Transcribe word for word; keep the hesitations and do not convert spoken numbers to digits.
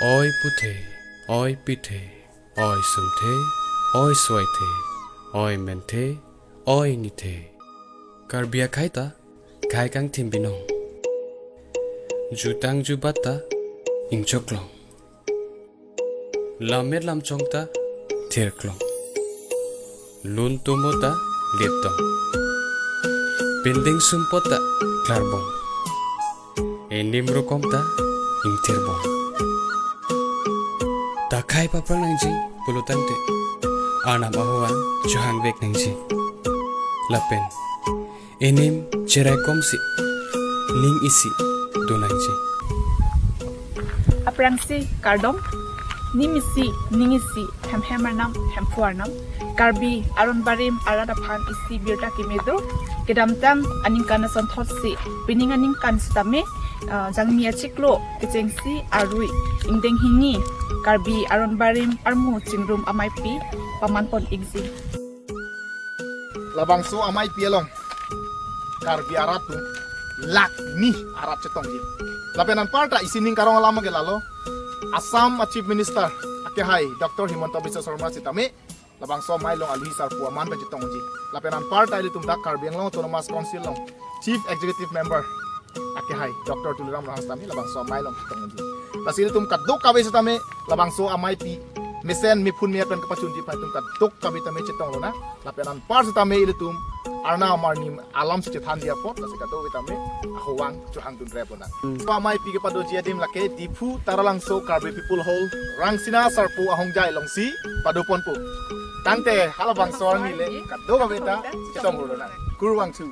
Oi puthe, oi pithe, oi sumthe, oi soithe, oi menthe, oi nithe. Karbi akhei ta khei kangthim binong. Jutang jubat ta ingchoklong. Lammet lamchong ta thirklong. Lun tomo ta letdong. Pinding sumpot ta klarbong. Enim rokom ta ingthirbong. Ta khei paphrang nangji pulotangte Arnam ahuvang chohangvek nangji. Lapen enim cheraikomsi ning isi do nangji. Aphrangsi kardom, nim isi, ning isi, Hemhem Arnam, Hemphu Arnam, Karbi aron barim arat aphan isi birta keme do. Kedamtang aningkan asonthotsi pining aningkan sitame, ah, Jangmi achiklo kechengsi arui ingdeng hini Karbi aron barim armu chingrum ameipi pamanpon ikji. Labangso ameipi along Karbi arat atum lakh ni arat chetongji. Lapen anparta isi ning karong alam ke lalo, Assam a Chief Minister akehai Doctor Himanta Biswa Sarma sitame labangso amei along alohi sarpo aman pen chetongji. Lapen anparta ilitum dak Karbi Anglong Autonomous Council along Chief Executive Member akehai Doctor Tuliram Ronghang sitame labangso amei along chetongji. Lasi ilitum kadokave sitame labangso ameipi mesen mephun me pen kapachunji aphan itum kadokave tame chetonglonang. Lapen anpar sitame ilitum Arnam arni alamsi chethanji apot, lasi kadokave tame ahuvang chohangdun replonang. Hmm. So ameipi kepadoji adim lake Diphu Taralangso Karbi People Hall, Rangsina sarpo ahongjai alongsi padoponpo. Tangte halabangso arni le kadokave ta chetonglonang. Kurvangthu.